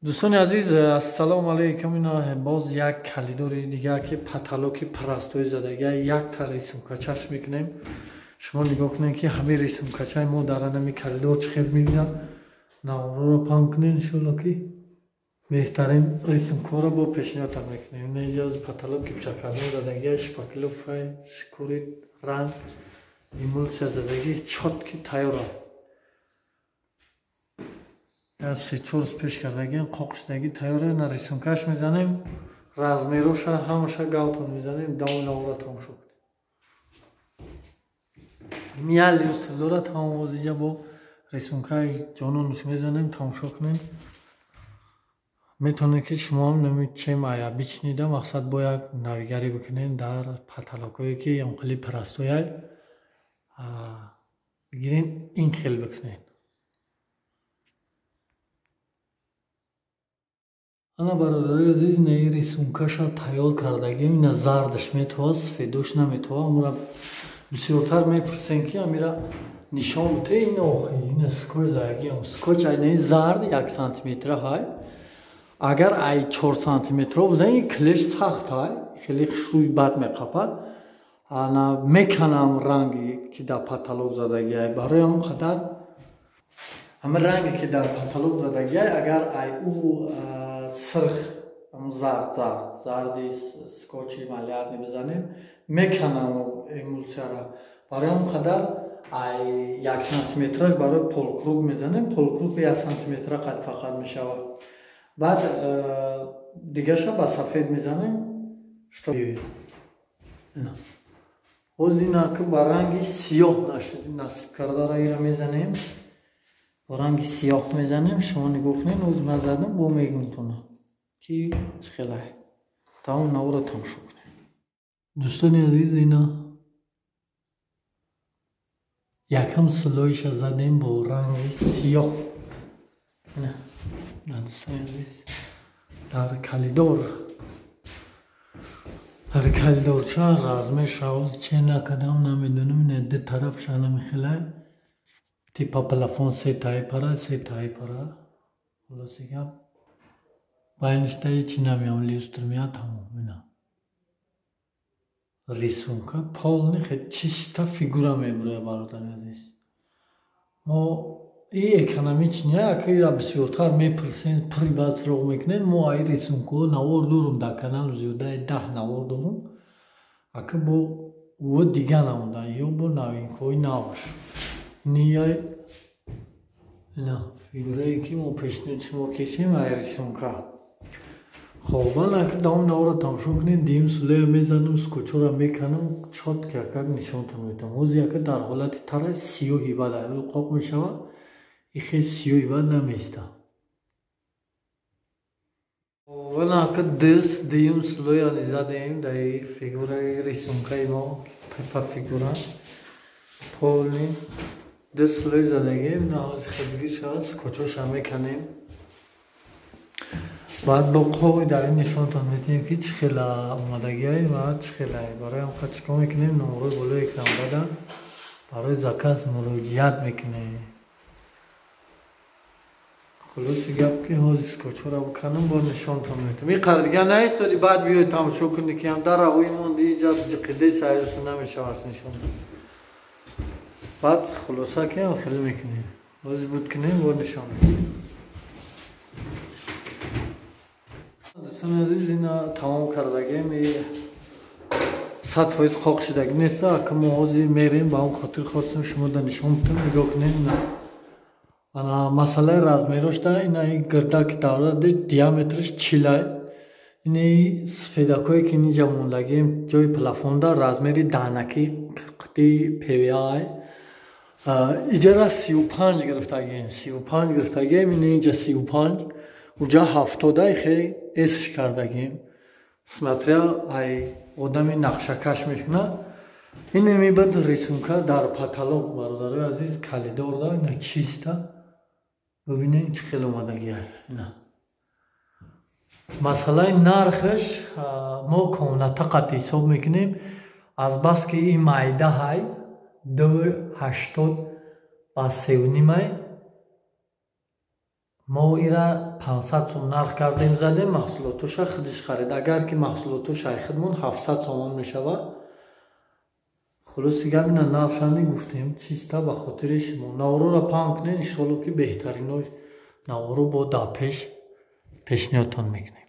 Дӯстони азиз, ассалому алайкум. Ина боз як калидори дигар, ки потолоки простой задагия, якта рисункачаш мекунем. Шумо нигоҳ кунед, ки ҳамин рисункачаи мо дар анами калидор чӣ хел мебинад. Наворро паҳн кунед, иншоалло, ки беҳтарин рисункҳоро бо пешниҳодтон мекунем. Ина потолок гипсокартон задагия, шпаклёвка, шкурит, ранг, эмулсия задагӣ, чёткий тайёра. 3-4 рӯз пеш кардагиам, қоқ шудагӣ, тайёра. На, рисункаш мезанем, размероша ҳамаша гавтон мезанем. Давоми навора тамошо кунем. Як люстр дорад, тамом. Озиҷа бо рисункаи ҷононаш мезанем, тамошо кунем. Метавонед, ки шумоам чем ай обычныйда, мақсад, бо як навигарӣ бикунед, дар потолокҳое ки хеле простояй бигирен, ин хел бикунед. Ана, бародарои азиз, ина ин рисункаша тайёр кардагим. Ина зардаш метова, сафедош наметова. Амра бисёртар мепурсем, ки амира нишон бите. Ина охи, ина скотч задагиам. Скотч айнаи зард 1 сантиметра ҳай. Агар ай 4 сантиметро бизанӣ, клеш сахт ҳай, хеле хушрӯи бад меқапад. Ана меканам ранги, ки дар потолок задагиай. Барои ҳамон қадар ҳамин ранге, ки дар потолок задагиай, агар ай ӯ сирх, зард, зард, зарди скотчи малярный бизанем, меканам эмулсияра. Барои ҳамон қадар ай 1 сантиметраш барои полукруг мезанем. Полукруг 1 сантиметра қад фақат мешавад. Баъд дигаша ба сафед мезанем. Боз инаки ба ранги сиёҳ насиб кардара, ира мезанем, бо ранги сиёҳ мезанем. Шумо нигоҳ кунед, оз ман задам, бо мегумтона, ки чӣ хелай. Тамом наворо тамошо кунед. Дӯстони азиз, ина якам слойша задем бо ранги сиёҳ. Дӯстони азиз, дар калидор, дар калидорча размер шавоз че накардам, намедонам. Ина ду тарафша намехелай, типа плафон се таи пара, се таи пара. Хулоси гап, байништа ҳечи намеям, люстр меяд, тамом. Ина рисунка полный, чиста фигура мебурояд. Бародари азиз, мо и экономичный, ака ира бисёртар мепурсен, пури баъд суроғ мекунем. Мо аи рисункаҳо навор дорум дар канал, зиёдаи 10 навор дорум. Ака бо ӯ дига намуда ё бо новинкаҳои наваш ния. Ина фигурае, ки мо пешниҳоди шумо кешем, ай рисунка. Хоб, ман ака давоми наворро тамошо кунед. Дуюм слоя мезанам, скотчҳоро меканам, чёткий акак нишонтон медиҳам. Ҳозир ака дар ҳолати тара сиёҳи бад ҳол қоқ мешавад, и хел сиёҳи бад намеиста. Вала, ака дус дуюм слоя задем дар фигураи рисункаи мо, типа фигура полный ду слой задагем. На, ҳозир хелгир шавад, скотчҳоша меканем, баъд бо қоғи дар ин нишонтон медиҳем, ки чӣ хела омадагиай ва чӣ хелай. Барои ҳам чӣ кор мекунем? Номерои болои экран бада, барои заказ муроҷиат мекунем. Хулоси гап, ки ҳозир скотчҳоро биканам, бо нишонтон медиҳам. Ин қадр дига наистоди, баъд биёед тамошо кунед, ки ҳам даравои монди, иҷа ҷиқиде сайрсу намешавад нишон. Баъд хулоса, ки хеле мекунем, ҳозир буд кунем, бо нишон медиҳем. Дӯстони азиз, ина тамом кардагем. 100% қоқ шудагӣ нест, ака мо ҳозир мерем. Ба он хотир хостем шумо да нишон бидем. Нигоҳ кунед, ина ана масъалаи размерошда, ина гирдаки давра диаметраш 40-ай. Ини сфедакое, ки инҷа мондагим ҷои плафонда, размери даҳнаки қити ПВА. Иҷара 35 гирифтагем, 35 гирифтагем. Ини инҷа 35, уҷа 70-ай, хе эсш кардагим, смотря ай одами нақшакаш мекунад. Ин мебад рисунка дар потолок. Бародарои азиз, калидорда ина чиста бибинем, чӣ хел омадагия. Ина масъалаи нархаш, мо комната қат ҳисоб мекунем. Азбаски ин майда ҳай, 2,80 ба 3,5-ай. Мо ира 500 сом нарх кардем, задем, маҳсулотоша худиш харид. Агар ки маҳсулотоша худмон, 700 сомон мешавад. Хулоси гап, ина нархша мегуфтем чиста ба хотири шумо. Наворора паҳн кунед, иншоалло, ки беҳтарино наворо бо дар пеш пешниҳодтон мекунем.